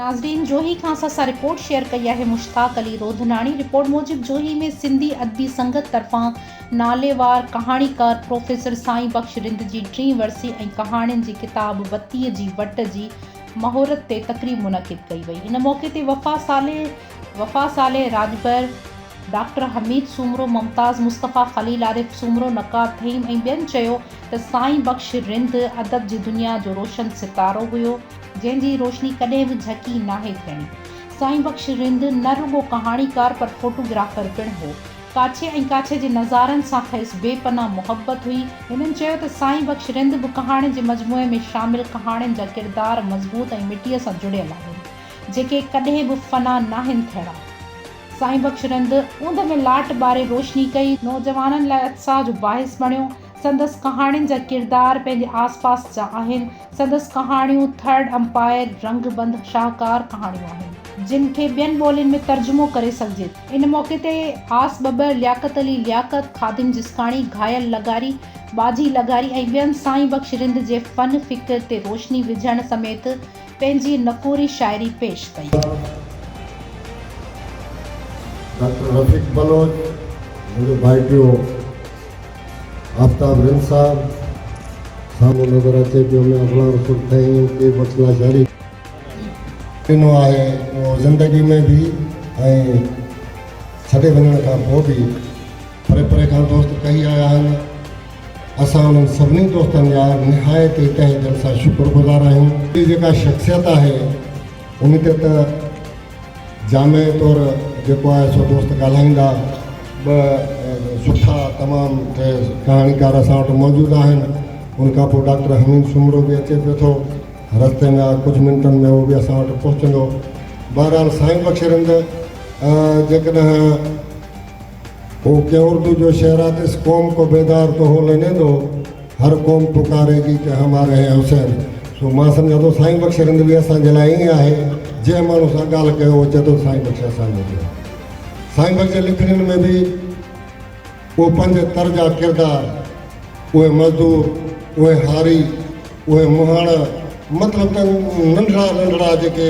ناظرين جوهي کان اسان سان رپورٽ شيئر ڪئي آهي مشتاق علي روڌناڻي رپورٽ موجب جوهي ۾ سنڌي ادبي سنگت طرفان ناليوار ڪهاڻيڪار پروفيسر سائين بخش رند جي ٽين ورسي ۽ ڪهاڻين جي ڪتاب بتيء جي وٽ جي مهورت تي تقريب منعقد ڪئي وئي ان موقعي تي وفا صالح وفا صالح راڄبر ڊاڪٽر حميد سومرو، ممتاز مصطفيٰ، خليل عارف سومرو، نقاد ٿهيم ۽ ٻين چيو ته سائين بخش رند ادب جي دنيا جو روشن ستارو هيو، جنهن جي روشني ڪڏهن به جهڪي ناهي ٿيڻي. سائين بخش رند نه رڳو ڪهاڻيڪار پر فوٽو گرافر پڻ هو. ڪاڇي ۽ ڪاڇي جي نظارن سان کيس بي پناهه محبت هئي. هنن چيو ته سائين بخش رند به ڪهاڻين جي مجموعي ۾ شامل ڪهاڻين جا ڪردار مضبوط ۽ مٽيء سان جڙيل آهن، جيڪي ڪڏهن به فنا ناهن ٿيڻا. سائين بخش رند اوندهه ۾ لاٽ ٻاري روشني ڪئي، نوجوانن لاء اتساهه جو باعث بڻيو. سندس ڪهاڻين جا ڪردار پنهنجي آس پاس جا آهن. سندس ڪهاڻيون ٿرڊ امپائر، رنگ بند شاهڪار ڪهاڻيون آهن. جن کي ٻين ٻولين ۾ ترجمو ڪري سگهجي ٿو. ان موقعي تي آس ٻٻر، لياقت علي لياقت، خادم جسڪاڻي، گهايل لغاري، ٻاجهي لغاري ۽ ٻين سائين بخش رند جي فن فڪر تي روشني وجهڻ سميت پنهنجي نڪوري شاعري پيش ڪئي. ڊاڪٽر رفيق بلوچ، منهنجو ڀائٽيو آفتاب رند صاحب سامهون نظر اچي پيو، ميان غلام رسول ٿهيم، پير بخش لاشاري. ڏنو آهي اهو زندگي ۾ به ۽ ڇڏي وڃڻ کان پوء به پري پري کان دوست ڪهي آيا آهن. اسان انهن سڀني دوستن جا نهايت ئي تهه دل سان شڪر گذار آهيون. جي جيڪا شخصيت آهي ان تي ته جامع طور جيڪو آهي سو دوست ڳالهائيندا. ٻه سٺا تمام ڪهاڻيڪار اسان وٽ موجود آهن. ان کان پوء ڊاڪٽر حميد سومرو به اچي پيو ٿو. رستي ۾ آهي ڪجهه منٽن ۾ اهو به اسان وٽ پهچندو. بهرحال سائين بخش رند جيڪڏهن هو ڪنهن اردو جو شعر آ ته اس قوم ڪو بيدار تو هو ليني دو، هر قوم پڪاري گي ڪه هماري هين حسين. سو مان سمجهان ٿو سائين بخش رند به اسان جي لاء ائين آهي، جنهن ماڻهو سان ڳالهه ڪيو اهو چئي ٿو ته سائين بخش اسان جو به آهي. سائين بخش جي لکڻين ۾ به اهو پنهنجي تر جا ڪردار، اهي مزدور، اهي هاري، اهي مهاڻا، مطلب ته ننڍڙا ننڍڙا جيڪي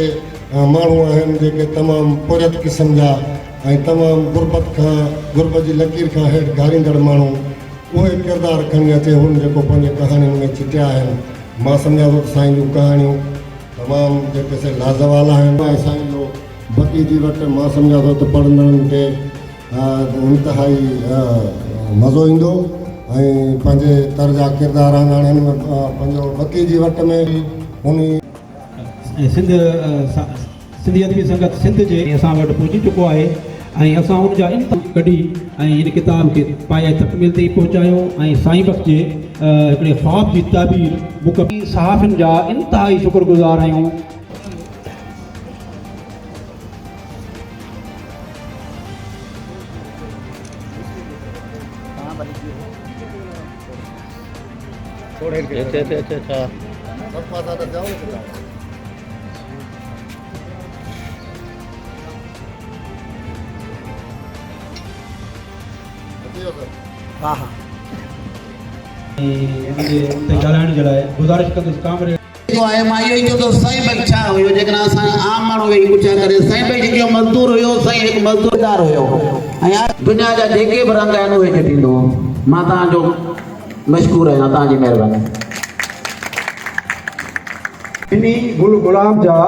ماڻهو آهن، جيڪي تمام پورهيت قسم جا ۽ تمام غربت کان غربت جي لڪير کان هيٺ گهاريندڙ ماڻهو، اهي ڪردار کڻي اچي هن جيڪو پنهنجي ڪهاڻين ۾ چٽيا آهن. مان سمجهان ٿو ته سائين جون ڪهاڻيون تمام جيڪي سي لازوال آهن. ۽ سائين جو بتي جي وٽ مان سمجهان ٿو ته پڙهندڙن کي انتهائي مزو ايندو ۽ پنهنجي تر جا ڪردار آهن هاڻي هن ۾ پنهنجو بتي جي وٽ ۾ انهي. ۽ سنڌ سنڌي ادبي سنگت سنڌ جي. اسان وٽ پهچي چڪو آهي ۽ اسان ان جا انتها ڪڍي ۽ هن ڪتاب کي پايه تڪميل تائين پهچايو ۽ سائين بخش جي هڪڙي خواب جي تعبير مڪمل. صحافين جا انتهائي شڪر گذار آهيون. ۽ ان جي ان تي ڳالهائڻ جي لاء گذارش ڪندس ڪامريڊ. ٿيندو آهي مان اهو ئي چوندس سائين بخش ڇا هيو جيڪڏهن اسان عام ماڻهو ويهي پڇا ڪري سائين بخش هڪ مزدور هيو سائين هڪ مزدور هيو ۽ دنيا جا جيڪي به رنگ آهن اهي چٽيندو هو مان توهان جو مشڪور آهيان توهان جي مهرباني. ٻنهي گل گلاب جا.